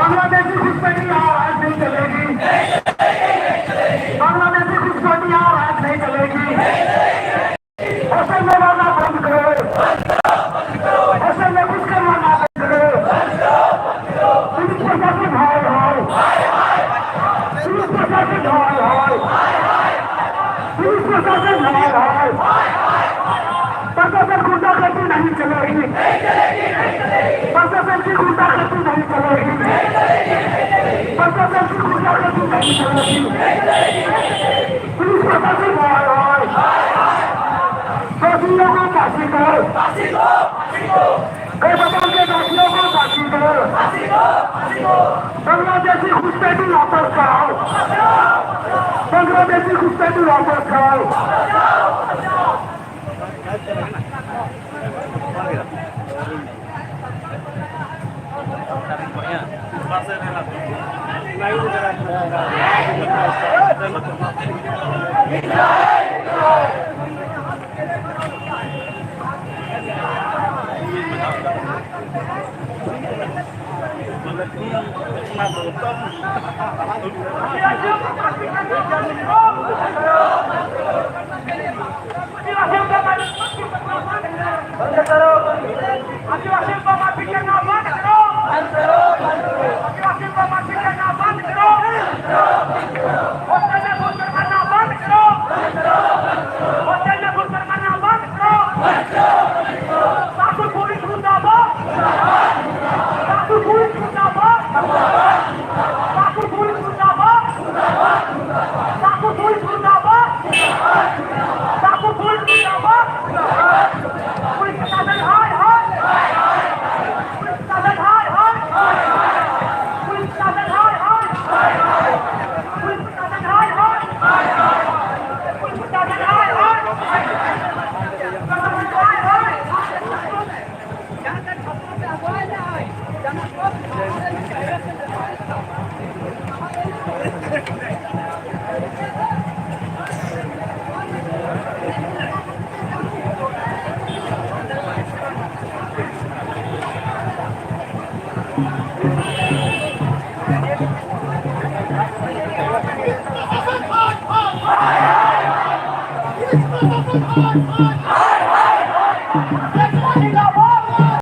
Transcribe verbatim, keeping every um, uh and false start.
बांग्लादेशी घुसपैठी और आज नहीं चलेगी। बांग्लादेशी घुसपैठी और आज नहीं चलेगी। हॉस्टल में रहना बंद करो। हॉस्टल में घुसकर रहना बंद करो। पुलिस प्रशासन हाय हाय। पुलिस प्रशासन हाय हाय। पुलिस प्रशासन हाय हाय। प्रशासन गुंडागर्दी नहीं चलेगी। प्रशासन की गुंडागर्दी नहीं चलेगी। प्रशासन की गुंडागर्दी नहीं चलेगी। पुलिस प्रशासन हाय हाय। दोषियों को फांसी दो। गैरकानून के दोषियों को फांसी दो। बांग्लादेशी घुसपैठी वापस आओ। बांग्लादेशी घुसपैठी वापस आओ। आदिवासियों का मारपीट करना बंद करो। आदिवासियों का मारपीट करना बंद करो। हॉस्टल में घुसकर मरना बंद करो। हॉस्टल में घुसकर मरना बंद करो। सासू पुलिस मुर्दाबाद। सासू पुलिस मुर्दाबाद। सासू पुलिस मुर्दाबाद। सासू पुलिस मुर्दाबाद।